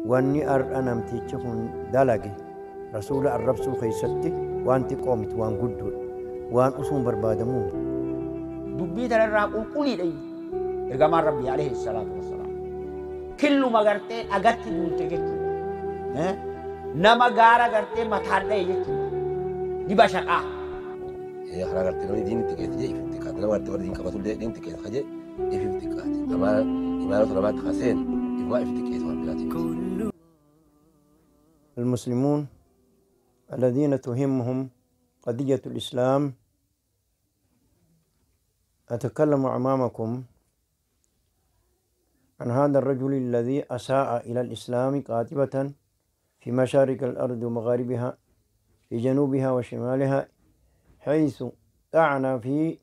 Wanni har'a namtichi kun dalage rasuula arrabsuu keessatti waan xiqqoo miti, waan guddoodha, waan usuun barbaadamuu miti. Dubbii tanarraa qulqulliidha ergamaan Rabbii alayhi salaatu wassalaam. Killuma gartee dhagatti duulte jechuudha. Nama gaara gartee mataan dha'e jechuudha. Ni bashaqaa. Karaa gartee namni diin itti qeesse jee ifiif xiqqaate. Nama gartee warri diin qabatullee diin itti qeesse jee ifiif xiqqaate. Nama imaanota namaatti kaseen ifumaa ifiif xiqqeesse waan biraatii miti. المسلمون الذين تهمهم قضية الإسلام، أتكلم أمامكم عن هذا الرجل الذي أساء إلى الإسلام قاطبة في مشارق الأرض ومغاربها، في جنوبها وشمالها، حيث طعن في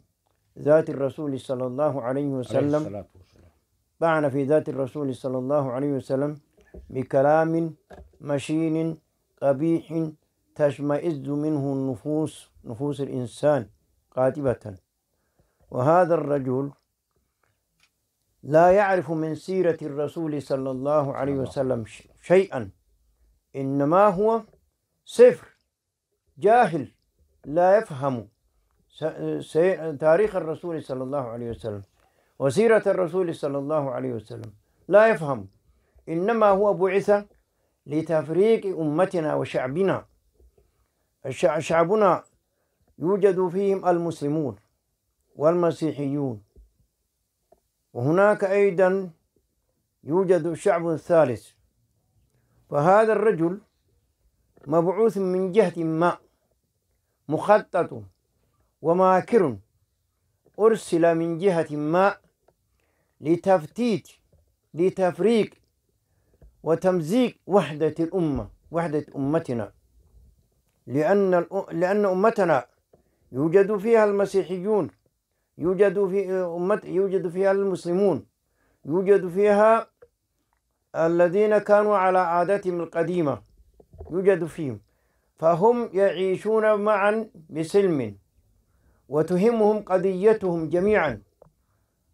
ذات الرسول صلى الله عليه وسلم، طعن في ذات الرسول صلى الله عليه وسلم بكلام مشين قبيح تشمئز منه النفوس، نفوس الإنسان قاطبة. وهذا الرجل لا يعرف من سيرة الرسول صلى الله عليه وسلم شيئا، إنما هو صفر جاهل لا يفهم تاريخ الرسول صلى الله عليه وسلم وسيرة الرسول صلى الله عليه وسلم، لا يفهم. إنما هو بعث لتفريق أمتنا وشعبنا. شعبنا يوجد فيهم المسلمون والمسيحيون، وهناك أيضا يوجد شعب ثالث. فهذا الرجل مبعوث من جهة ما، مخطط وماكر، أرسل من جهة ما لتفتيت، لتفريق وتمزيق وحدة الأمة، وحدة أمتنا، لأن أمتنا يوجد فيها المسيحيون، يوجد فيها المسلمون، يوجد فيها الذين كانوا على عاداتهم القديمة، يوجد فيهم، فهم يعيشون معا بسلم وتهمهم قضيتهم جميعا.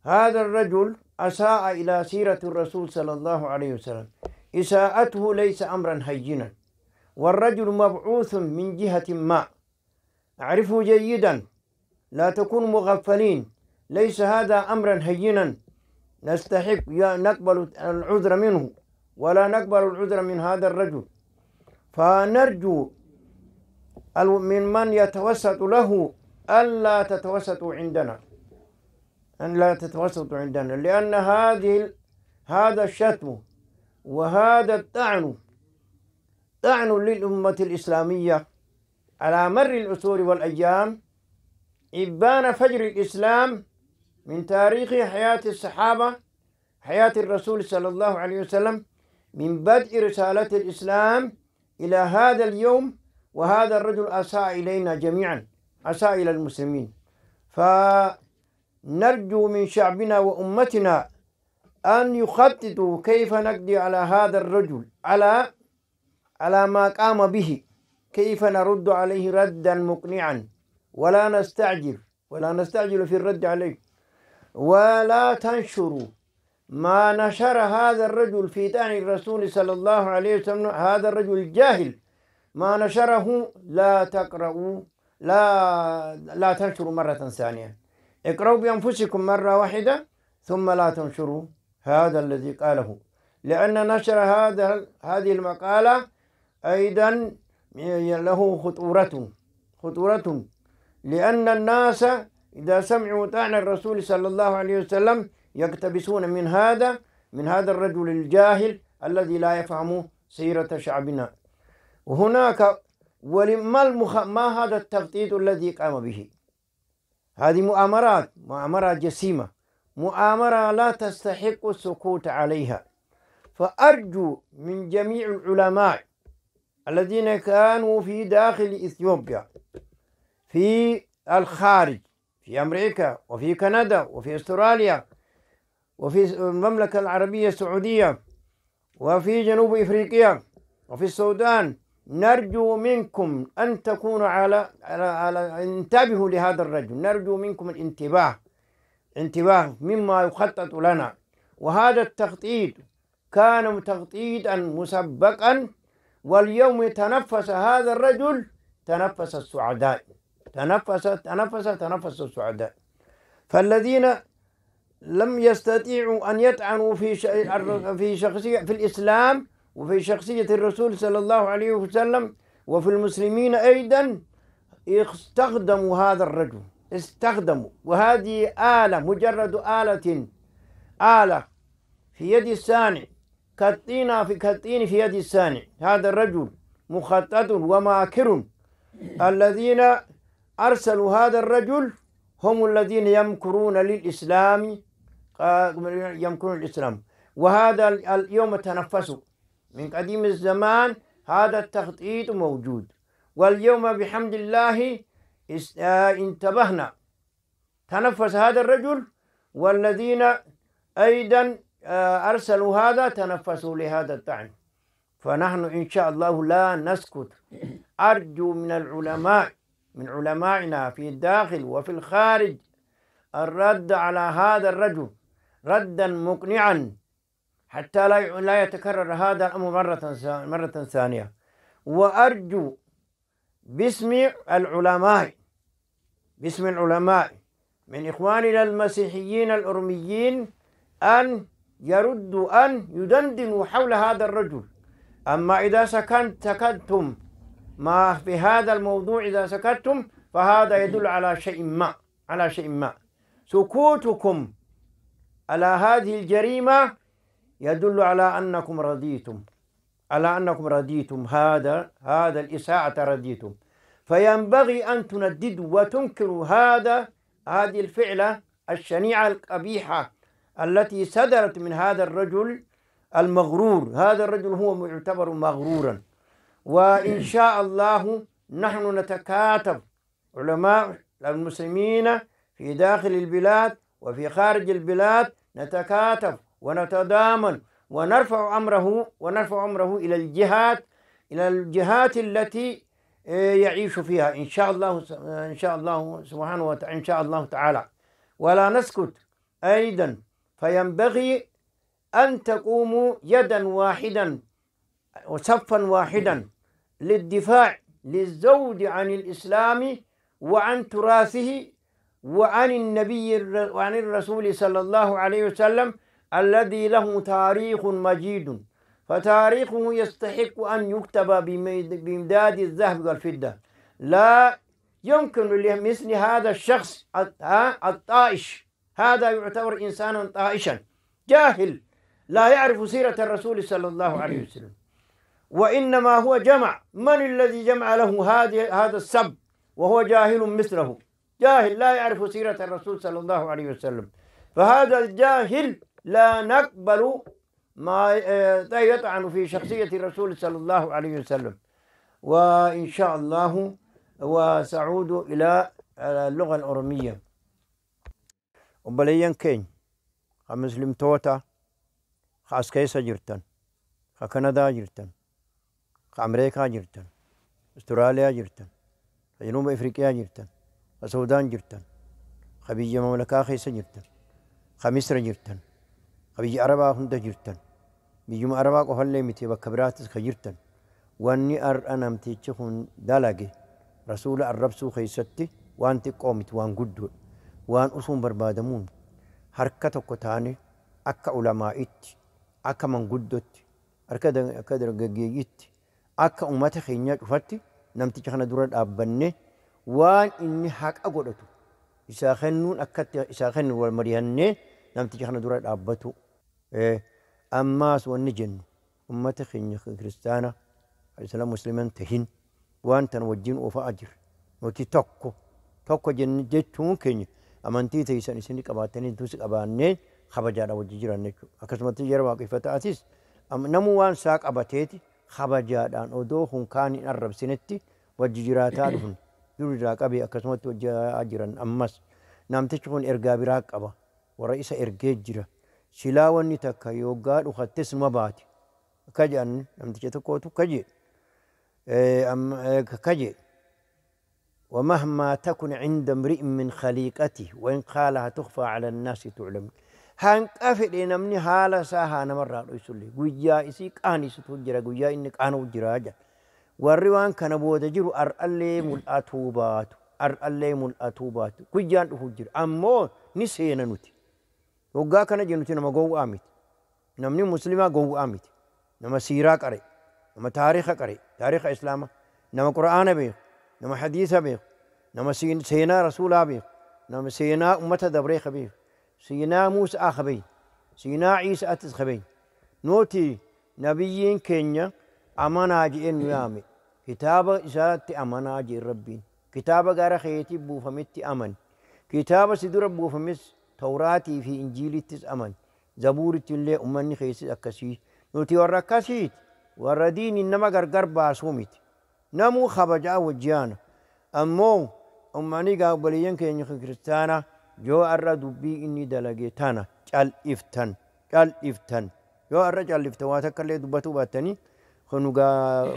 هذا الرجل أساء إلى سيرة الرسول صلى الله عليه وسلم، إساءته ليس أمرا هينا، والرجل مبعوث من جهة ما، اعرفوا جيدا، لا تكونوا مغفلين، ليس هذا أمرا هينا، نستحق نقبل العذر منه ولا نقبل العذر من هذا الرجل. فنرجو من من يتوسط له ألا تتوسطوا عندنا، أن لا تتوسطوا عندنا، لأن هذا الشتم وهذا الطعن طعن للأمة الإسلامية على مر العصور والأيام. إبان فجر الإسلام من تاريخ حياة الصحابة، حياة الرسول صلى الله عليه وسلم، من بدء رسالة الإسلام إلى هذا اليوم، وهذا الرجل أساء إلينا جميعا، أساء إلى المسلمين. فنرجو من شعبنا وأمتنا أن يخططوا كيف نقضي على هذا الرجل، على ما قام به، كيف نرد عليه ردا مقنعا، ولا نستعجل، ولا نستعجل في الرد عليه، ولا تنشروا ما نشر هذا الرجل في طعن الرسول صلى الله عليه وسلم. هذا الرجل الجاهل ما نشره لا تقرأوا، لا تنشروا مرة ثانية، اقرأوا بأنفسكم مرة واحدة ثم لا تنشروا هذا الذي قاله، لأن نشر هذه المقالة أيضا له خطورة، لأن الناس إذا سمعوا طعن الرسول صلى الله عليه وسلم يقتبسون من هذا الرجل الجاهل الذي لا يفهم سيرة شعبنا. وهناك ما هذا التخطيط الذي قام به؟ هذه مؤامرات، مؤامرة جسيمة، مؤامرة لا تستحق السكوت عليها. فأرجو من جميع العلماء الذين كانوا في داخل إثيوبيا، في الخارج، في أمريكا وفي كندا وفي أستراليا وفي المملكة العربية السعودية وفي جنوب إفريقيا وفي السودان، نرجو منكم أن تكونوا على على على انتبهوا لهذا الرجل، نرجو منكم الانتباه، انتباه مما يخطط لنا. وهذا التخطيط كان تخطيطا مسبقا. واليوم تنفس هذا الرجل تنفس السعداء، تنفس تنفس تنفس السعداء. فالذين لم يستطيعوا أن يطعنوا في شخصية في الإسلام وفي شخصية الرسول صلى الله عليه وسلم وفي المسلمين أيضا، استخدموا هذا الرجل، استخدموا. وهذه آلة، مجرد آلة، آلة في يد الصانع، كالطين في يد الصانع. هذا الرجل مخطط وماكر. الذين أرسلوا هذا الرجل هم الذين يمكرون للإسلام، يمكرون الإسلام. وهذا اليوم تنفسوا من قديم الزمان، هذا التخطيط موجود. واليوم بحمد الله انتبهنا، تنفس هذا الرجل، والذين أيضا أرسلوا هذا تنفسوا لهذا الطعن. فنحن إن شاء الله لا نسكت. أرجو من العلماء، من علمائنا في الداخل وفي الخارج، الرد على هذا الرجل ردا مقنعا حتى لا يتكرر هذا الأمر مرة ثانية. وأرجو باسم العلماء، باسم العلماء من إخواننا المسيحيين الأرميين أن يردوا، أن يدندنوا حول هذا الرجل. أما إذا سكتتم ما في هذا الموضوع، إذا سكتتم فهذا يدل على شيء ما، على شيء ما. سكوتكم على هذه الجريمة يدل على أنكم رضيتم، على أنكم رضيتم هذا الإساءة، رضيتم. فينبغي أن تنددوا وتنكروا هذه الفعلة الشنيعة القبيحة التي صدرت من هذا الرجل المغرور. هذا الرجل هو يعتبر مغرورا. وإن شاء الله نحن نتكاتف، علماء المسلمين في داخل البلاد وفي خارج البلاد، نتكاتف ونتضامن ونرفع أمره، ونرفع أمره إلى الجهات، إلى الجهات التي يعيش فيها إن شاء الله، إن شاء الله سبحانه وتعالى، إن شاء الله تعالى. ولا نسكت أيضا. فينبغي أن تقوموا يدا واحدا وصفا واحدا للدفاع، للزود عن الإسلام وعن تراثه وعن النبي وعن الرسول صلى الله عليه وسلم الذي له تاريخ مجيد. فتاريخه يستحق أن يكتب بمداد الذهب والفضة. لا يمكن لمثل هذا الشخص الطائش، هذا يعتبر إنسانا طائشا جاهل لا يعرف سيرة الرسول صلى الله عليه وسلم، وإنما هو جمع. من الذي جمع له هذا السب وهو جاهل مثله، جاهل لا يعرف سيرة الرسول صلى الله عليه وسلم. فهذا الجاهل لا نقبل ما يطعن في شخصية الرسول صلى الله عليه وسلم. وإن شاء الله وسأعود إلى اللغة الأرمية. Obboleeyyan keenya ka muslimtoota ka as keessa jirtan, ka Kanadaa jirtan, ka Ameerikaa jirtan, Austraaliyaa jirtan, ka Januuba Afriqiyaa jirtan, ka Suudaan jirtan, ka biyya mamlakaa keessa jirtan, ka Misra jirtan, ka biyya Arabaa hunda jirtan, biyyuma Arabaa qofallee miti bakka biraattis ka jirtan, wanni har'a namtichi kun dalage rasuula arrabsuu keessatti waan xiqqoo miti, waan guddoodha. Waan usuun barbaadamuun harka tokko taane akka ulamaa'itti, akka manguddotti, akka dargaggeeyyitti, akka uummata keenyaa cufatti namticha kana dura dhaabbanne waan inni haqa godhatu isaa kennuun akkatti isaa kennu wal mari'annee namticha kana dura dhaabbatu. Ammaas wanni jennu uummata keenya kiristaana islaam musliman tahin waan tan wajjin oofaa jira. Nuti tokko tokko jechuun keenya amantii teessan isin qabaatanii nutis qabaannee kabajaadhaan wajjin jiran jechuudha. Akkasumatti yeroo waaqeffataatis namuu waan isaa qabateeti kabajaadhaan odoo hunkaan hin arrabsinetti wajji jiraataa dhufne. Dur irraa qabee akkasumatti wajji jiran. Ammas namtichi kun ergaa biraa qaba. Warra isa ergee jira. Silaa wanni takka yoggaa dhukattes numa baati. Akka jedhan namticha tokkootu akka jedhe. Akka jedhe. ومهما تكن عند امرئ من خليقته وإن قالها تخفى على الناس تعلم. Hanqa fedhe namni haala isaa haa namarraa dhoysullee guyyaa isii qaanisutu jira, guyyaa inni qaana'u jira jedha. Warri waan kana booda jiru ar'allee mul'atuu baatu, ar'allee mul'atuu baatu, guyyaan dhufu jira. Ammoo ni seena nuti. Waggaa kana jennuti nama gowwaa miti. Namni muslimaa gowwaa miti. Nama siiraa qare, nama taariika qare, taariika islaamaa, nama qura'aana beeku, nama hadiisa beeku, nama seenaa rasuulaa beeku, nama seenaa ummata dabree beeku, seenaa Muusaa kabeey, seenaa Iisaatis kabeey. Nuti nabiyyiin keenya amanaa je'een nu yaame. Kitaaba isaatti amanaa jeen Rabbiin. Kitaaba gara keetii buufametti amani. Kitaaba si dura buufames Tawraatii fi Injiilittis amani. Zabuuritti illee ummanni keessis akkasii. Nuti warra akkasiiti. Warra diiniin nama gargar baasuu miti. Namuu kabajaa wajjiyaana. Ammoo ummanni gaabbaliyyan keenya kiristaanaa yoo arra dubbii inni dalage tana cal'iftan, cal'iftan. Yoo arra cal'iftan waa takka illee dubbatuu baattanii kun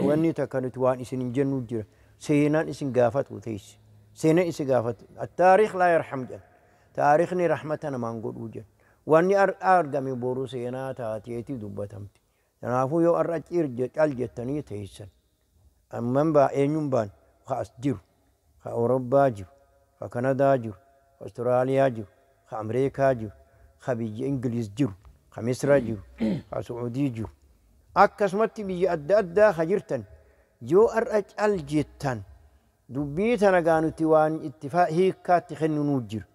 wanni takka nuti waan isin hin jennu jira. Seenaan isin gaafatu teessi. Seenaan isin gaafatu. Taariikh laa yarham jedhan. Taariikhni rahmata namaan godhuu jedhan. Wanni argame boruu seenaa taateeti dubbatamti. Kanaafuu yoo arra cal jettanii teessan. Amman baa eenyuun baan ka as jiru, ka Awurooppaa jiru, ka Kanadaa jiru, ka Awustiraaliyaa jiru, ka Ameerikaa jiru, ka biyya Ingiliz jiru, ka Misra jiru, ka Su'uudii jiru. Akkasumatti biyya adda addaa ka jirtan yoo arra cal jettan dubbii tana gaa nuti waan itti hiikkaatti kennuu jiru.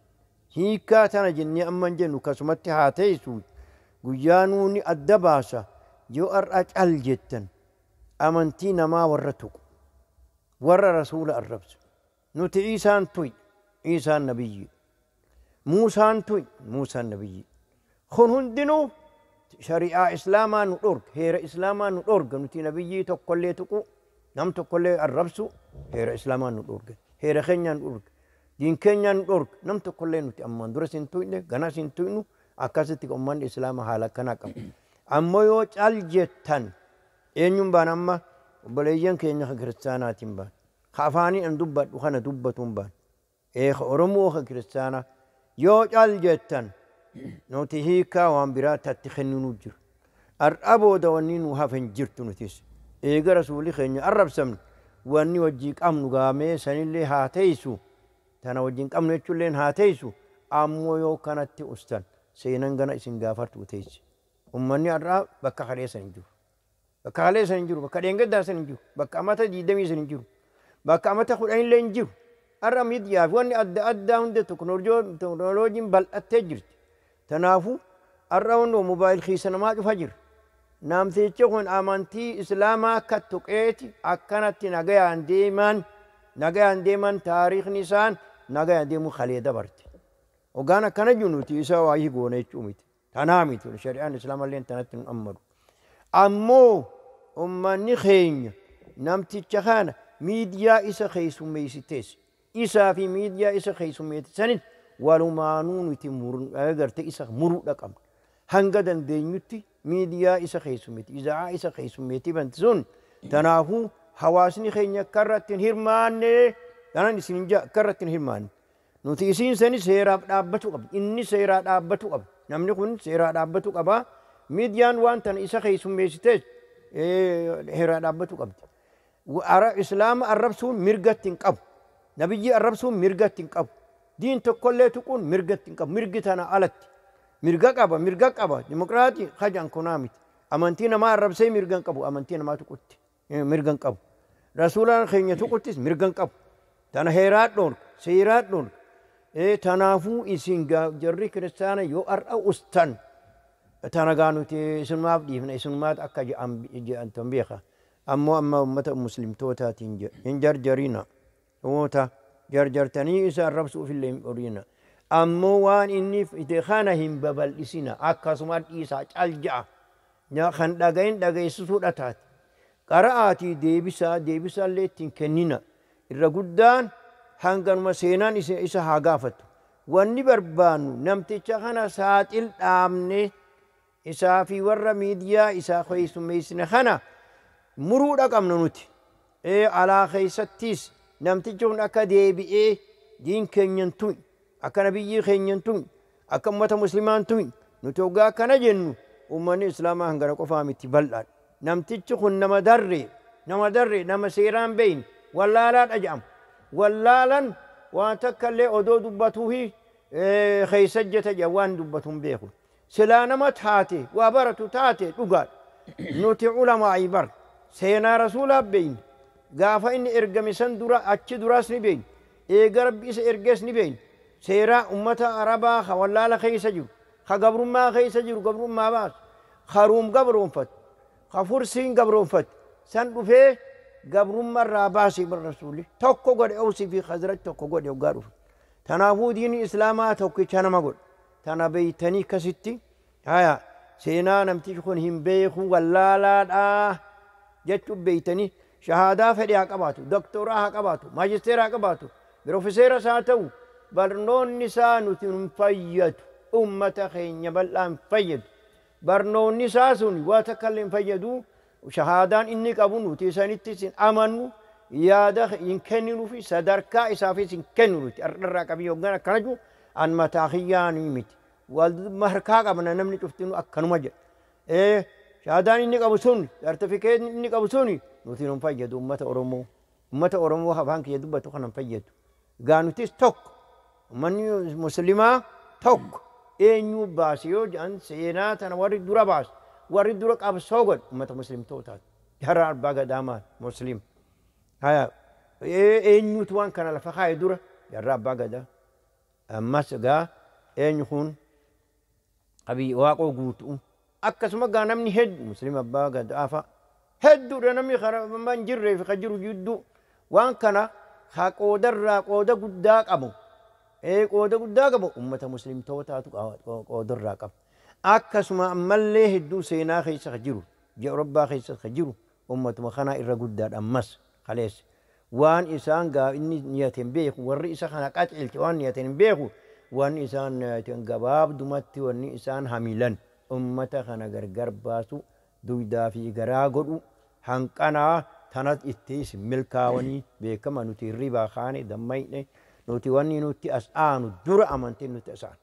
Hiikkaa tana jennee amma hin jennu akkasumatti haa teessu guyyaa nuuni adda baasa yoo arra cal jettan amantii namaa warra tuqu, warra rasuula arrabsu. Nuti Iisaan tuy, Iisaan nabiyyi. Muusaan tuy, Muusaan nabiyyi. Kun hundinuu shari'aa islaamaa nu dhorga, heera islaamaa nu dhorga. Nuti nabiyyii tokkollee tuqu, nam tokkollee arrabsu heera islaamaa nu dhorga. Heera keenyaa nu dhorga. Diin keenyaa nu dhorga. Nam tokkollee nuti ammaan dura sin tuyne, gana sin tuynu akkasitti ummanni islaamaa haala akkanaa qaba. Ammoo yoo cal jettan eenyuun baan amma obboleeyyan keenya ka kiristaanaatiin baan. Ka afaanii an dubbadhu kana dubbatuun baan. Ee ka Oromoo ka kiristaanaa yoo cal jettan nuti hiikaa waan biraa tatti kennuu jiru. Har'a booda wanni nu hafe hin jirtu nutis. Eega rasuulli keenya arrabsamne wanni wajjii qabnu gaamee sanillee haa teessu. Tana wajjin qabnu jechuullee haa teessu. Ammoo yoo kanatti ustan seenan gana isin gaafartu teessi. Ummanni har'aa bakka kaleessa hin jiru. Bakka kaleessa hin jiru, bakka dheengaddaa san hin jiru, bakka amata 20 san hin jiru, bakka amata 10 illee hin jiru. Har'a miidiyaa fi wanni adda addaa hunda teknooloojiin bal'attee jirti. Kanaafuu har'a wanni moobaayil keessa namaa dhufa jira. Namtichi kun amantii islaamaa akka tuqeeti akkanatti nagayaan deeman, nagayaan deeman taariikhni isaan nagayaan deemuu kalee dabarte. Ogaan akkana jiru nuti isa waayii goone jechuu miti. Tanaa miti shari'aan islaamallee tanatti nu ammadu. Ammoo ummanni keenya namticha kana miidiyaa isa keessummeessitees isaa fi miidiyaa isa keessummeessisanis walumaanuu nuti gartee isa muruudha qabna. Hanga dandeenyutti miidiyaa isa keessummeetti, izaa'aa isa keessummeetti banti sun tanaafuu hawaasni keenya akka irratti hin hirmaanne kanan isin hin jaa akka irratti hin hirmaanne. Nuti isiin sani seeraaf dhaabbachuu qabna. Inni seeraa dhaabbachuu qaba. Namni kun seeraa dhaabbachuu qaba. Miidiyaan waan tana isa keessummeessitees heeraa dhaabbachuu qabdi. Islaama arrabsuun mirgatti hin qabu. Nabiyyi arrabsuun mirgatti hin qabu. Diin tokkollee tuquun mirgatti hin qabu. Mirgi tana alatti. Mirga qaba, mirga qaba. Dimokiraatii hajaan kunaa miti. Amantii namaa arrabsee mirga hin qabu. Amantii namaa tuqutti mirga hin qabu. Rasuula keenya tuquttis mirga hin qabu. Tana heeraa dhoorga, seeraa dhoorga. Tanaafuu isin jarri kiristaana yoo har'a ustan tana gaa nuti isinumaaf dhiifna, isinumaat akka je'antan beeka. Ammoo amma ummata muslimtootaatiin jedha hin jarjarina. Oota jarjartanii isa arrabsuuf illee hin dhorina. Ammoo waan inni fide kana hin babal'isina. Akkasuma dhiisaa cal ja'a. Kan dhagahin dhageessisuudha taate. Qara'aatii deebisaa, deebisaallee ittiin kennina. Irra guddaan hanganuma seenaan isa haa gaafattu. Wanni barbaannu namticha kana saaxil dhaabne isaa fi warra miidiyaa isaa keessummeessine kana muruudha qabna nuti. Alaa keessattis namtichi kun akka deebi'ee diin keenyan tuqne, akka nabiyyii keenyan tuqne, akka ummata muslimaan tuqne, Nuti hoggaa akkana jennu ummanni islaamaa hangana qofaa miti, bal'aadha. Namtichi kun nama darre, nama darre, nama seeraan beeyne, wallaalaadha jedhama. Wallaalan waan takka illee odoo dubbatuufi keessa jeta jedha, waan dubbatu hin beeku. Silaa nama taate waa baratu taate dhugaadha. Nuti ulamaa'ii bar seenaa rasuulaa beeyne. Gaafa inni ergame san dura, achi duraas ni beeyne. Eega Rabbi isa ergees ni beeyne. Seeraa ummata Arabaa ka wallaala keessa jiru, ka gabrummaa keessa jiru gabrummaa baasu, ka Ruum gabroonfatu, ka Fursiin gabroonfatu san dhufee gabrummaa irraa baasee bar rasuulli tokko godhe. Awsii fi Khazraj tokko godhe hoggaa dhufe. Tanaafuu diinni islaamaa tokkicha nama godhe. Tana beeytanii akkasitti haya seenaa namtichi kun hin beeku, wallaalaadha jechuun beeytanii, shahaadaa fedhe haa qabaatu, doktoraa haa qabaatu, maajisteera haa qabaatu, pirofeseeras haa ta'u, barnoonni isaa nuti hin fayyadu. Ummata keenya bal'aa hin fayyadu. Barnoonni isaa sun waa takka illee hin fayyadu. Shahaadaan inni qabu nuti isanittis hin amannu, yaada hin kenninuufi, sadarkaa isaafis hin kennu. Nuti har'arraa qabii hoggan akkana jiru an mataa kiyyaanii miti. Wal harkaa qabna, namni cuftinu akkanuma jedha. Shahaadaan inni qabu sun, sartifikeetni inni qabu sun nuti hin fayyadu ummata Oromoo. Ummata Oromoo afaan kiyya dubbatu kana hin fayyadu. Gaa nutis tokko, ummanni muslimaa tokko. Eenyu baase yoo jedhan, seenaa tana warri dura baase, warri dura qabsoo godhe ummata muslimtootaati. Jaarraa Abbaa Gadaa maal muslim. Haya, eenyutu waan kana lafa kaa'e dura? Jaarraa Abbaa Gadaa. Ammas gaa eenyu kun? Abii Waaqoo Guutuu. Akkasuma gaa namni hedduu muslim Abbaa Gadaa fa'a. Hedduudha namni karaa hin jirree fi ka jiru jidduu waan kana ka qoodarraa qooda guddaa qabu. Qooda guddaa qabu ummata muslimtootaatu qoodarraa qaba. Akkasuma ammallee hedduu seenaa keessa ka jiru, ji'a Awurooppaa keessa ka jiru ummatuma kanaa irra guddaadha ammas kaleessa. Waan isaan gaa inni niyate hin beeku, warri isa kana qaceelche waan niyatan hin beeku. Waan isaan niyatan gabaabdumatti, wanni isaan hamilan ummata kana gargar baasu, duydaa fi garaa godhu hanqanaa tanat itti isin milkaawanii beekama. Nuti hirribaa kaane dammayne. Nuti wanni nutti as aanu dura amantiin nutti as aanu.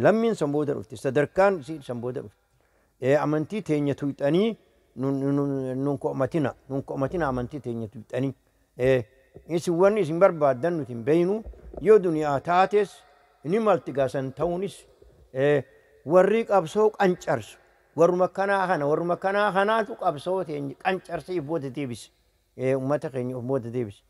Lammiin san booda dhufte, sadarkaan san booda dhufte. Amantii teenya tuyxanii nun ko'matina, nun ko'matina amantii teenya tuyxanii. Isin wanni isin barbaaddan nuti hin beeynu. Yoo duniyaa taates ni malti gaasan ta'uunis warri qabsoo qancarsu warruma kanaa kana, warruma kanaa kanaatu qabsoo teenya qancarsee if booda deebise. Ummata keenya of booda deebise.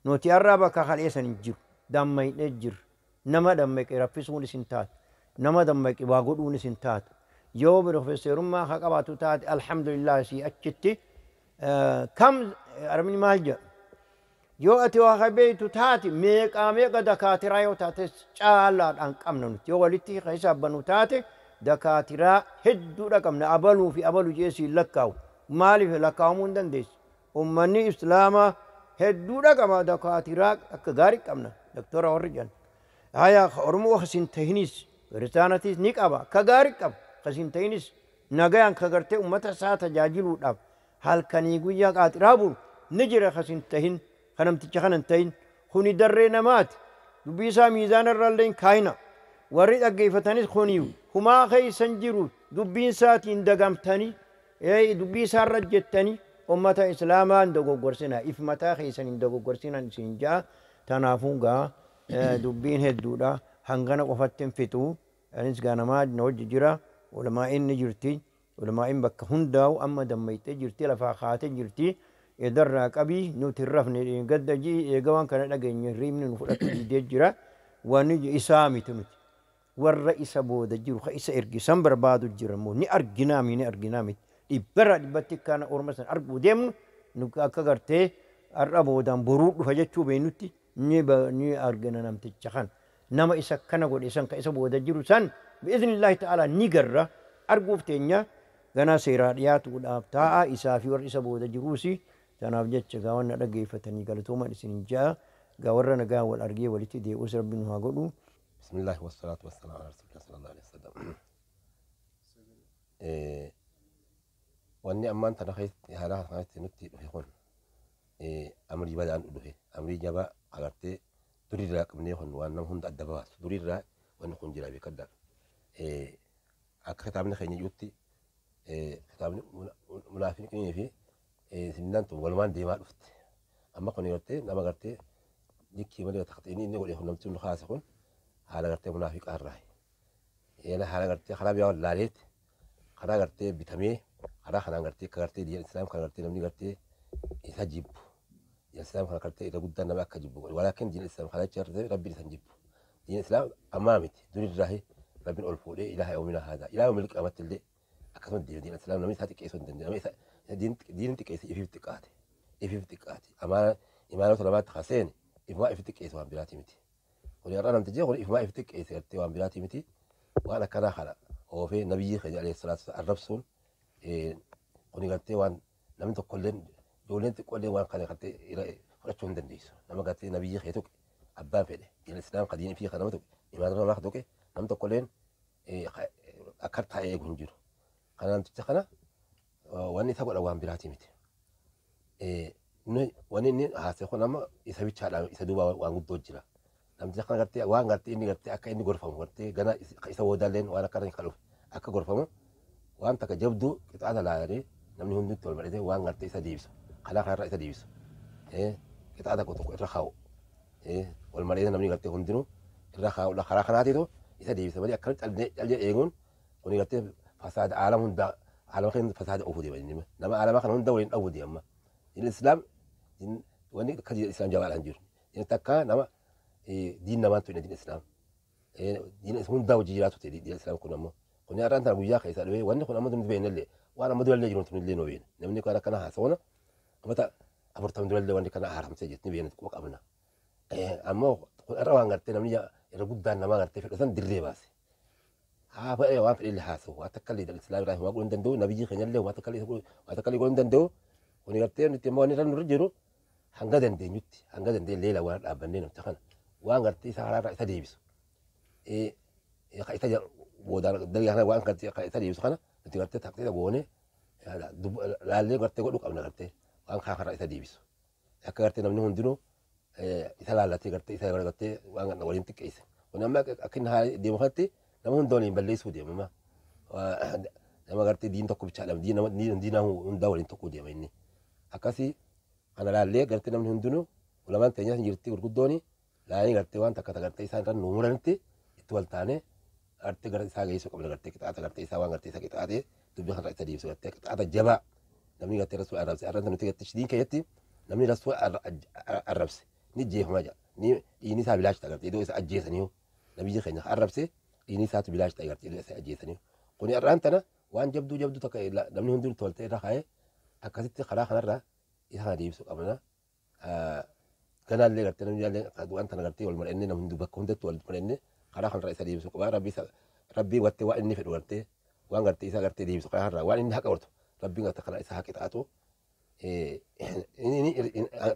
Nuti har'aa bakka kaleessan hin jiru. Dammaynee jirra. Nama dammaqe raffisuunis hin taatu. Nama dammaqe waa godhuunis hin taatu. Yoo pirofeeserummaa haa qabaatu taate, alhamdulillah, sii achitti kam arabni maal jedha? Yoo ati waa beektu taate, meeqaa meeqa dakaatiraa yoo taates caalaadhaan qabna nuti. Yoo walitti hisaabbannu taate dakaatiraa hedduudha qabna. Abaluu fi abalu jee siin lakkaa'u. Maaliif lakkaa'amuu hin dandeessu? Ummanni islaamaa hedduudha qaba, dakaatiraa akka gaarii qabna. Doktora warri jedhan. Haya, Oromoo kasin tahinis kiristaanatis ni qaba, akka gaarii qaba. Kasin tahinis nagayaan ka gartee ummata isaa tajaajiluudhaaf halkanii guyyaa qaaxiraa bulu ni jira, kasin tahin, ka namticha kana hin tahin. Kuni darree namaati. Dubbii isaa miizaana irrallee hin kaayina. Warri dhaggeeffatanis kuni humaa keeysan jiru, dubbiin isaatiin dagamtanii dubbii isaarra jettanii ummata islaamaa hin dogoggorsinaa. If mataa keessan hin dogoggorsinan isin ja'a. Tanaafuu gaa dubbiin hedduudha. Hangana qofatti hin fixu. Anis gaa namaa na hojii jira. Ulamaa'in ni jirti. Ulamaa'in bakka hundaa'u amma dammayxee jirti, lafaa kaatee jirti. Edarraa qabii nuti hin rafne gadda jii eega waan kana dhageenye hirriibni nu fudhatu didee jira. Wanni isaa miti nuti. Warra isa booda jiru ka isa ergisan barbaadu jira immoo ni arginaa mi ni arginaa miti. Dhibbarraa dhibbatti kana orma san arguu deemnu nu akka gartee har'a boodaan boruu dhufa jechuu beenutti ni argina namticha kana. Nama isa kana godhe san, ka isa booda jiru san, bi'iznillaahi ta'ala ni garra, arguuf teenya. Ganaa seeraa dhiyaatuudhaaf taa'a isaa fi warri isa booda jiruusi. Tanaaf jecha gaa wanna dhaggeeffatanii galatooman isin ja'a. Gaa warra nagaa wal argee walitti dee'us Rabbi nu haa godhu. بسم الله والصلاة والسلام على رسول الله صلى الله عليه وسلم. Wanni ammaan tana keessatti haala kanatti nutti dhufe kun amrii badaan dhufe, amrii jabaa agartee durirraa qabnee kun waan nama hunda adda baasu durirraa wanni kun jira, beekadhaa. Akka kitaabni keenya jirutti kitaabni munaafiqnii fi sinnaan tun walumaan deemaa dhufte. Amma kun gartee nama gartee likkii malee taqxiinii inni godhe kun namti nu kaase kun haala gartee munaafiqaa irraa. Haala gartee karaa biraa wallaaleetti karaa gartee bitamee karaa kanaan gartee akka gartee diina islaam kana gartee namni gartee isa jibbu. Diina islaam kana gartee irra guddaan nama akka jibbu godhe. Walaakin diina islaam kana jecha rabbiin isa hin jibbu. Diina islaam ammaa miti durirraa rabbiin ol fuudhee ilaaha yoomina haadaa ilaaha yoomil qiyaamatti illee akkasuma diina islaam namni isaa xiqqeessuu hin dandeenye. Namni isa diinni xiqqeesse ifiif xiqqaate. Ifiif xiqqaate. Amaana imaanota lamaatti kaseene ifumaa ifi xiqqeesse waan biraatii miti. Kuni har'a namtichi kun ifumaa ifi xiqqeesse gartee waan biraatii miti. Waan akkanaa kana oofee nabiyyi keenya alayhi salaatu arrabsuun kuni gartee waan namni tokkolleen ijoolleen xiqqoolleen waan kana gartee fudhachuu hin dandeessu. Nama gartee nabiyyi kee tuqe abbaan fedhe diina islaam ka diina ifii ka nama tuqe imaanota namaa ka tuqe namni tokkolleen akka taa'ee eegu hin jiru. Kana namticha kana wanni isa godha waan biraatii miti. Wanni inni haasa'e kun amma isa bichaadhaan isa duuba waan guddoo jira. Namticha kana gartee waan gartee inni gartee akka inni gorfamu gartee gana isa boodalleen waan akkana kan dhufe akka gorfamu waan takka jabduu qixaata laalanii namni hundi itti wal mari'atee waan gartee isa deebisu karaa kanarraa isa deebisu qixaata tokko irra kaa'u wal mari'atee namni gartee hundinuu irra kaa'udha karaa kanaatiitu isa deebisa malee akkamitti callee eeguun kuni gartee fasaada aalama hundaa aalama keessa fasaada oofuu deema inni nama aalama kana hunda waliin dhawuu deema. Diin islaam wanni akka diin islaam jabaadhaan jiru. Diin takka nama diin namaan tuqne diin islaam. Diin hundaa hojii jiraatu ta'e diin islaam kun ammoo. Kuni har'aan tana guyyaa keessa dhufee wanni kun amma nuti beeknellee waan amma durallee jiru tunillee nu beekna. Namni kan akkana haasawna amata 40 durallee wanni kana haramsee jirti ni beekna quba qabna. Ammoo kun har'a waan gartee namni irra guddaan namaa gartee fedhu san dirree baase. Haa fedhee waan fedhe haasa'u waan takka illee islaam irraa himaa godhuu hin danda'u nabiyyi keenyallee waan takka illee godhuu hin danda'u. Kuni gartee nuti immoo wanni irra nurra jiru hanga dandeenyutti hanga dandeenye leela waan dhaabbannee namticha kana waan gartee isa karaarraa isa deebisu. Isa boodaan dalgaa kana waan gartee isa deebisu kana nuti gartee taqxiisa goonee laallee gartee godhuu qabna gartee waan karaa isa deebisu. Akka gartee namni hundinuu isa laallatee gartee isa gartee waan waliin xiqqeesse. Kun amma akka inni haala deemu kanatti nama hunda waliin balleessuu deema. Nama gartee diin tokko bichaadha diina hundaa waliin tokko deema inni. Akkasii kana laallee gartee namni hundinuu ulamaan teenyas hin jirti gurguddooni laalanii gartee waan takka gartee isaan irra nu muranitti itti wal taanee gartee gara isaa geessuu qabna gartee qixaata gartee isaa waan gartee isa qixaatee dubbii kanarraa isa deebisu gartee qixaata jabaa namni gartee rasuu arrabse arrabse nuti gartee diin keessatti namni rasuu arrabse ni jeefama jira ni dhiigni isaa bilaash ta'a gartee iddoo isa ajjeesanii nabiyyi keenya arrabse dhiigni isaatu bilaash ta'a gartee iddoo isa ajjeesanii kuni har'aan tana waan jabduu jabduu takka namni hundinuu toltee irra kaa'ee akkasitti karaa kanarraa isa kana deebisuu qabna. Ganaallee gartee namni illee waan tana gartee wal mari'annee namni hunduu bakka hundattuu wal mari'annee karaa kanarraa isa deebisuu qaba. Rabbii gartee waan inni fedhu gartee waan gartee isa gartee deebisu karaa kanarraa waan inni haqa hortu rabbiin gartee karaa isa haqa taatu.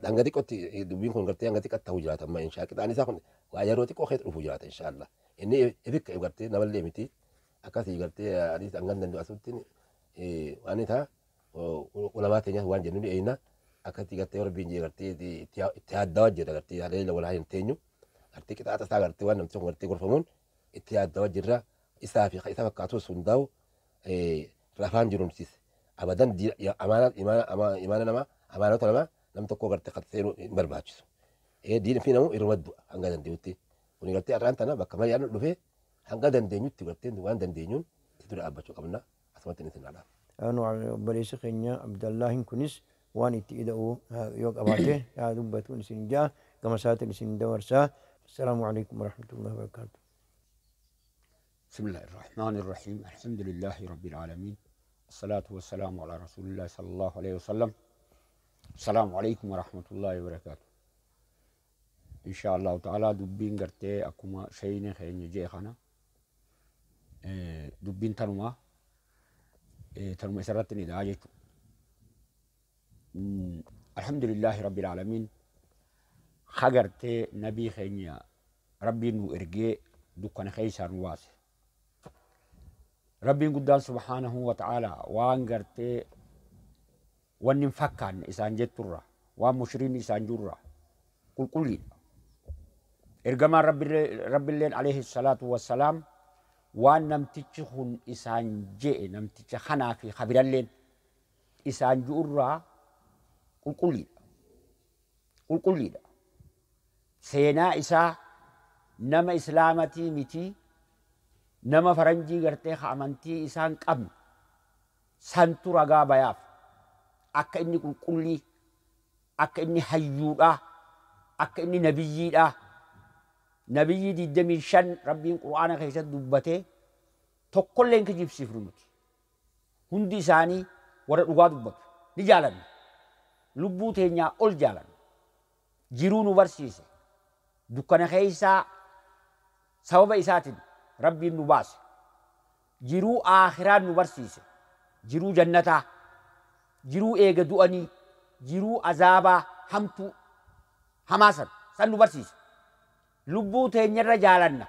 Hanga xiqqootti dubbiin kun gartee hanga xiqqaatti ta'uu jiraata amma inshaa qixaan isaa kun waa yeroo xiqqoo keessa dhufuu jiraata inshaallah. Inni ifikka gartee namallee miti akkasii gartee anis hanga danda'u asutti waan ta'a ulamaa teenyas waan jennu ni eeyna akkatti gartee rabbiin jee gartee itti yaaddawaa jira gartee haleela walaa hin teenyu gartee qixaaxa isaa gartee waan namtichi kun gartee gorfamuun itti yaaddawaa jirra isaa fi isa fakkaatus hundaa'u rafaan jirumsis abadan imaana namaa amaanota namaa nam tokko gartee kan seenuu hin barbaachisu. Diin fi namu irma du'a hanga dandeenyutti. Kuni gartee har'aan tana bakka mari'aan dhufee hanga dandeenyutti gartee waan dandeenyuun itti dura dhaabbachuu qabna. Asumatti inni sinnaadha. Anu obboleessi keenya Abdallaahin kunis waan itti ida'u yoo qabaate yaa dubbatuun isin ja'a gama isaatiin isin dabarsaa. Assalaamu alaikum warahmatullahi wabarakatuh. بسم الله الرحمن الرحيم الحمد لله رب العالمين الصلاة والسلام على رسول الله صلى الله عليه وسلم السلام عليكم ورحمة الله وبركاته إن شاء الله تعالى دبين قرتي أكما شيء خير جيخنا دبين تنما تنما سرتني داجت الحمد لله رب العالمين خجرتي نبي خينيا ربي نو إرجع دكان خيسان واسع ربي قدام سبحانه وتعالى وان قرتي وان فكان إسان جترة وان مشرين إسان جرة قل قل إرجما ربي اللين عليه الصلاة والسلام Waan namtichi kun isaan je'e, namticha kanaa fi kabiralleen isaan ju'urraa qulqulliidha. Qulqulliidha. Seenaa isaa nama islaamatii miti, nama faranjii gartee ka amantii isaan qabne santu ragaa bayaaf akka inni qulqullii, akka inni hayyuudhaa, akka inni nabiyyiidhaa. Nabiyyii 25 Rabbiin Qur'aana keessatti dubbatee tokkollee hin kijibsiifnu nuti. Hundi isaanii warra dhugaa dubbatu ni jaalanna. Lubbuu teenyaa ol jaalanna. Jiruu nu barsiise. Dukkana keessaa sababa isaatiin Rabbiin nu baase. Jiruu aakhiraan nu barsiise. Jiruu jannataa, jiruu eega du'anii, jiruu azaabaa hamtuu hamaa san nu barsiise. Lubbuu teenyarra jaalanna.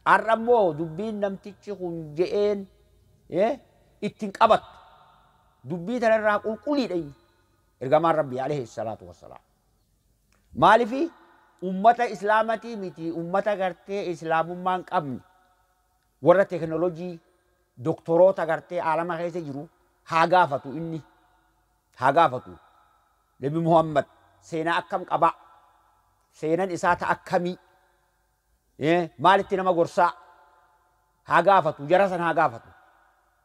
Har'a immoo dubbiin namtichi kun je'een ittiin qabattu. Dubbii tanarraa qulqulliidha inni. Ergamaan Rabbii alayhi salaatu wassalaam. Maalifi ummata islaamatii miti, ummata gartee islaamummaa hin qabne, warra teekinooloojii doktoroota gartee aalama keessa jiru haa gaafatu inni. Haa gaafatu. Nabi Muhammad seenaa akkam qabaa? Seenan isaa ta akkamii? Maalitti nama gorsaa? Haa gaafatu, jara san haa gaafatu.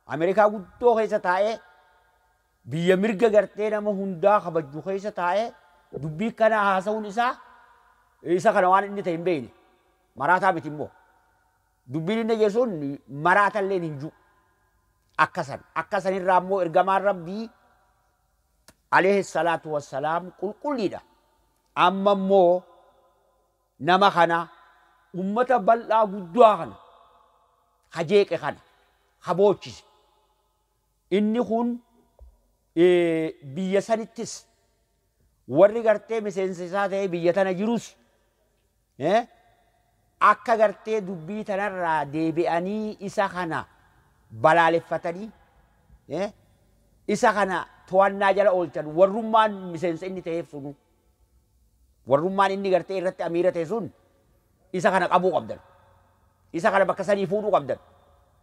Ameerikaa guddoo keessa taa'ee, biyya mirga gartee nama hundaa kabajju keessa taa'ee dubbii kana haasa'uun isaa isa kana waan inni ta'e hin beekne. Maraataa miti immoo. Dubbiin inni jedhu sun maraatallee hin jiru. Akkasan. Akkasanirraa immoo ergamaan Rabbii alayhi salaatu wassalaam qulqulliidha. Amma immoo nama kana ummata bal'aa guddaa kana hajeeqe kana haboochise. Inni kun biyya sanittis warri gartee miseensa isaa ta'ee biyya tana jirus akka gartee dubbii tanarraa deebi'anii isa kana balaaleffatanii isa kana to'annaa jala oolchan warrummaan miseensa inni ta'eef sunu. Warrummaan inni gartee irratti amiira ta'e sun isa kana qabuu qabdan. Isa kana bakka sanii fuudhuu qabdan.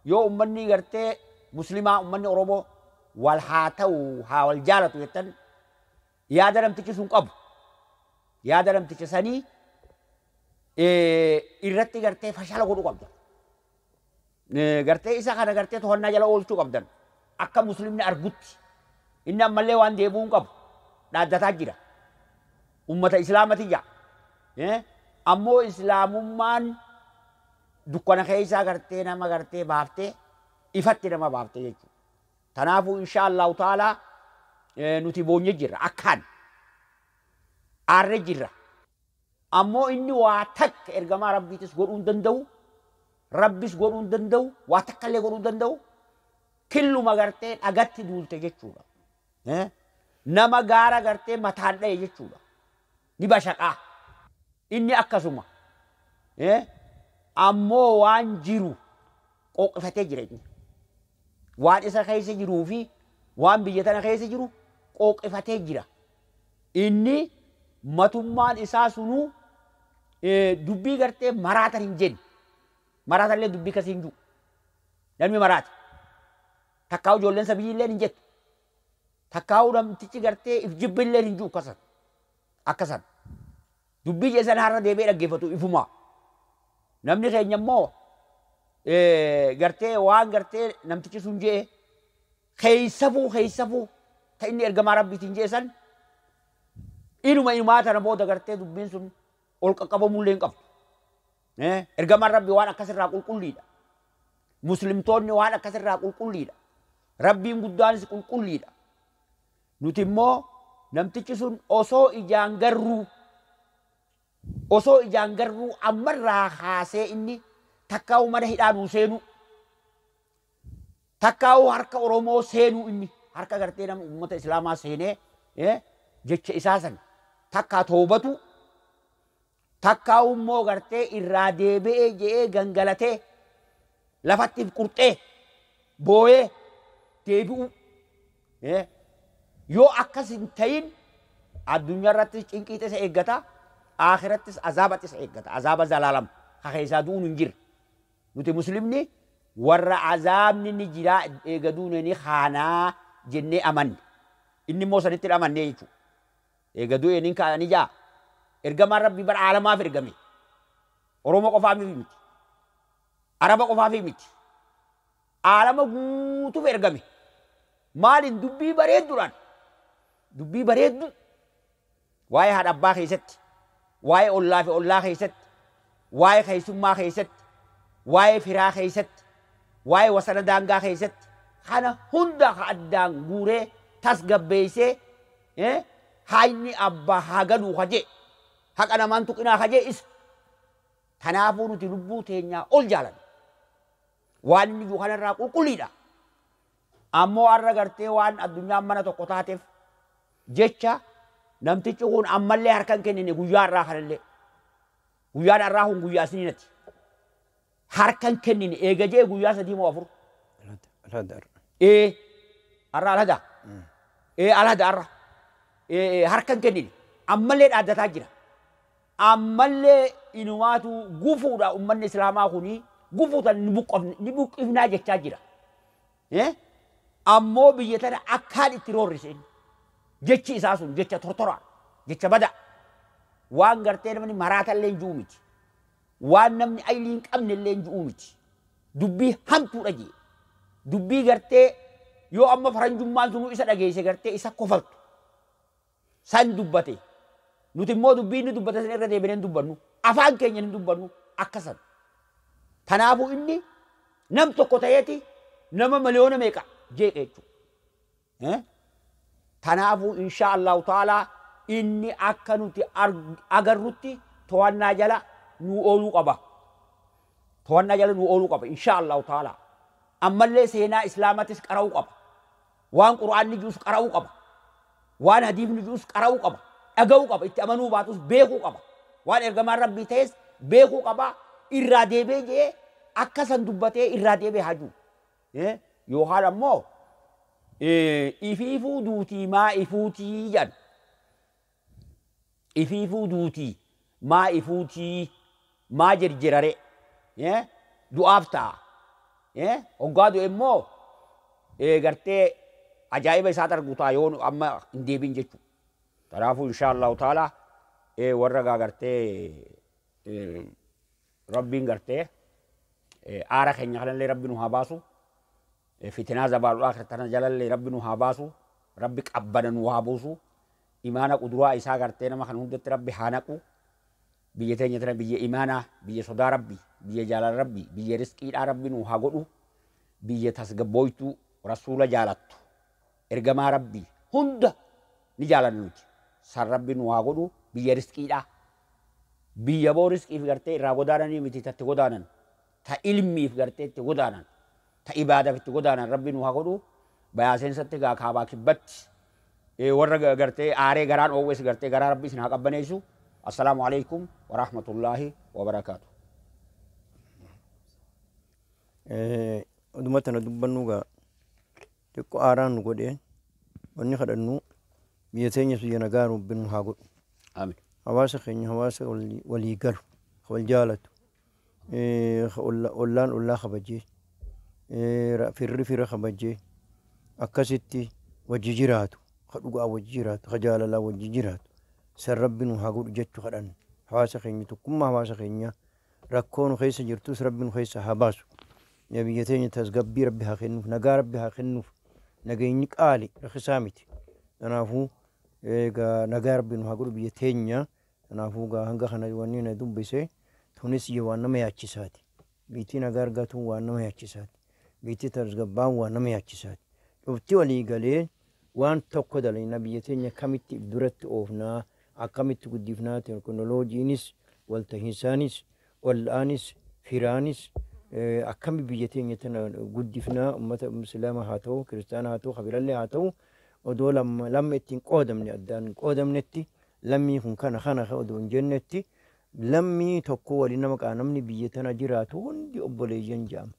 Yoo ummanni gartee muslimaa, ummanni Oromoo wal haa ta'u, haa wal jaalatu jettan, yaada namtichi sun qabu. Yaada namticha sanii irratti gartee fashala godhuu qabdan. Gartee isa kana gartee to'annaa jala oolchuu qabdan. Akka muslimni argutti. Inni ammallee waan deebi'uu hin qabu. Dhaaddataa jira. Ummata islaamati jaa. Ammoo islaamummaan dukkana keessaa gartee nama gartee baaftee ifatti nama baaftee jechuudha. Kanaafuu insha Allahu ta'ala nuti boonye jirra akkaan aarre jirra. Ammoo inni waa takka ergamaa Rabbiitis godhuu hin danda'u, Rabbis godhuu hin danda'u, waa takka illee godhuu hin danda'u. Killuma gartee dhagatti duulte jechuudha. Nama gaara gartee mataan dha'e jechuudha. Ni bashaqaa. Inni akkasuma. Ammoo waan jiru qooqifatee jira inni. Waan isa keessa jiruu fi waan biyya tana keessa jiru qooqifatee jira. Inni matummaan isaa sunuu dubbii gartee maraatan hin jenne. Maraatan illee dubbii kasii hin jiru. Namni maraate. Takkaa'u ijoolleen sabiyyi illee hin jettu. Takkaa'u namtichi gartee if jibbi illee hin jiru akkasan. Akkasan. Dubbii jeesan har'a deebi'ee dhaggeeffatu ifumaa. Namni keenya immoo gartee waan gartee namtichi sun je'e keeysafuu ta inni ergamaa Rabbiitiin je'e san inuma inumaa tana booda gartee dubbiin sun ol qaqqabamullee hin qabdu. Ergamaan Rabbii waan akkasirraa qulqulliidha. Muslimtoonni waan akkasirraa qulqulliidha. Rabbiin guddaanis qulqulliidha. Nuti immoo namtichi sun osoo ijaan garruu ammarraa kaasee inni takkaa'u mana hidhaa nuu seenuu, takkaa'u harka Oromoo seenuu, inni harka gartee nama uummata Islaamaa seenee jecha isaa san takkaa toobatu, takkaa'u immoo gartee irraa deebi'ee je'ee gangalatee lafatti qurxee booyee deebi'u. Yoo akkas hin ta'in addunyaa irrattis cinqiixa isa eeggata, akhirattis azaabatti isa eeggata, azaaba zalaalam ka keessaa du'uun hin jirre. Nuti muslimni warra azaabni ni jira eega duune ni kaanaa jennee amanne. Inni immoo sanitti hin amannee jechuudha. Eega du'e ni kaana ni jaa. Ergamaan Rabbii bara aalamaaf ergame. Oromoo qofaaf miti. Araba qofaaf miti. Aalama guutuuf ergame. Maaliin dubbii bareedduudhaan. Dubbii bareeddu. Waa'ee haadha abbaa keessatti. Waa'ee ollaa fi ollaa keessatti. Waa'ee keessummaa keessatti. Waa'ee firaa keessatti. Waa'ee wasana daangaa keessatti. Kana hunda addaan guuree tasgabbeessee haayni abbaa haa galuu hajee haqa namaan tuqinaa hajee isa. Kanaafuu nuti lubbuu teenyaa ol jaalanna. Waan inni jiru kanarraa qulqulliidha. Ammoo har'a gartee waan addunyaan mana tokko taateef jecha namtichi kun ammallee harka hin kennine guyyaa har'aa kanallee. Guyyaan har'aa kun guyyaa isniinati. Harka hin kennine eega jee guyyaa 3 moo 4. Alhada. Ee har'a alhada. Ee alhada har'a. Ee harka hin kennine ammallee dhaaddataa jira. Ammallee inumaatu gufuudha ummanni islaamaa kuni gufuutan ni buqqifnaa jechaa jira. Ammoo biyya tana akkaan itti roorrise inni. Jechi isaa sun jecha tortoraa, jecha bada. Waan gartee namni maraatallee hin ji'u miti. Waan namni aylii hin qabnellee hin ji'u miti. Dubbii hamtuudha jee. Dubbii gartee yoo amma faranjummaan sunuu isa dhageesse gartee isa kofaltu. San dubbate. Nuti immoo dubbii inni dubbate san irra deebinee hin dubbannu. Afaan keenya hin dubbannu akkasan. Kanaafuu inni nam tokko ta'eeti nama miliyoona meeqa jeeqe jechuudha. Kanaafuu insha Allahu ta'ala inni akka nuti agarrutti to'annaa jala nu ooluu qaba. To'annaa jala nu ooluu qaba insha Allahu ta'ala. Ammallee seenaa Islaamatis qara'uu qaba. Waan Qur'aanni jirus qara'uu qaba. Waan hadiifni jirus qara'uu qaba. Dhaga'uu qaba. Itti amanuu baatus beekuu qaba. Waan ergamaan Rabbii ta'es beekuu qaba. Irraa deebee jee akka san dubbatee irraa deebee haa jiru. Yookaan ammoo ifiifuu duutii maa ifuutii jedhan. Ifiifuu duutii maa ifuutii maa jirjirare du'aaf ta'a. Hoggaa du'e immoo gartee ajaa'iba isaatu argu ta'a yoo amma hin deebiin jechuudha. Kanaafuu insha Allahu ta'ala warra gaa gartee Rabbiin gartee aara keenya kanallee Rabbi nu haa baasu. Fitinaa zabaaluudhaa tana jalallee Rabbi nu haa baasu. Rabbi qabbana nu haa buusu. Imaana quduraa isaa gartee nama kan hundatti Rabbi haa naqu. Biyya teenya tana biyya imaanaa, biyya sodaa Rabbi, biyya jaalala Rabbi, biyya riskiidhaa Rabbi nu haa godhu. Biyya tasgabbooytuu rasuula jaalattu. Ergamaa Rabbi hunda ni jaalanna nuti. San Rabbi nu haa godhu biyya riskiidhaa. Biyya boo riskiif gartee irraa godaananii miti tatti godaanan. Ta ilmiif gartee itti godaanan. Ta ibaadaaf itti godaanan Rabbi nu haa godhu. Bayaasensatti gaa kaabaa kibbatti. Warra gartee aaree garaan oowwes gartee garaa Rabbi isin haa qabbaneessu. Assalaamu alaikum wa rahmatullaahi wa barakaatu. Oduma tana dubbannu gaa xiqqoo aaraan nu godhee wanni kadhannu biyya teenya biyya nagaa Rabbi nu haa godhu. Amiin. Hawaasa keenya hawaasa walii galu, wal jaalatu, ollaan ollaa kabajee, firri fira kabajee akkasitti wajji jiraatu, ka dhugaa wajji jiraatu, ka jaalalaa wajji jiraatu. San Rabbi nu haa godhu jechuu kadhanna. Hawaasa keenya tokkummaa hawaasa keenya rakkoo nu keessa jirtus Rabbi nu keessa haa baasu. Biyya teenya tasgabbii Rabbi haa kennuuf, nagaa Rabbi haa kennuuf. Nageenyi qaali rakkisaa miti. Kanaafuu egaa nagaa Rabbi nu haa godhu biyya teenya. Kanaafuu egaa hanga kana wanni na dubbise tunis waan nama yaachisaati. Biitti nagaa argatuun waan nama yaachisaati. Biitti tasgabbaan waan nama yaachisaati. Dhufti walii galee waan tokko dalagna biyya teenya kamitti duratti oofnaa, akkamitti guddifnaa, teekinooloojiinis, waltahiinsaanis, ol'aanis, firaanis akkami biyya teenya tana guddifnaa uummata musliimaa haa ta'u, kiristaana haa ta'u, kabirallee haa ta'u, odoo lamma ittiin qoodamne addaan hin qoodamnetti lammii kun kana kana odoo hin jennetti lammii tokko waliin nama qaanamni biyya tana jiraatu hundi obboleeyyan jedhama.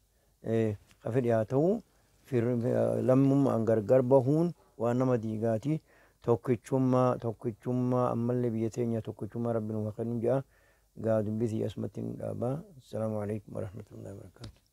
Ka fedhe haa ta'u lammummaan gargar bahuun waan nama diigaati. Tokkichummaa tokkichummaa ammallee biyya teenya tokkichummaa Rabbi nu haa kennu jedha. Gaa dubbii tiyya asumatti hin dhaabaa. Assalaamu alaikum warahmatullahi wabarakaatu.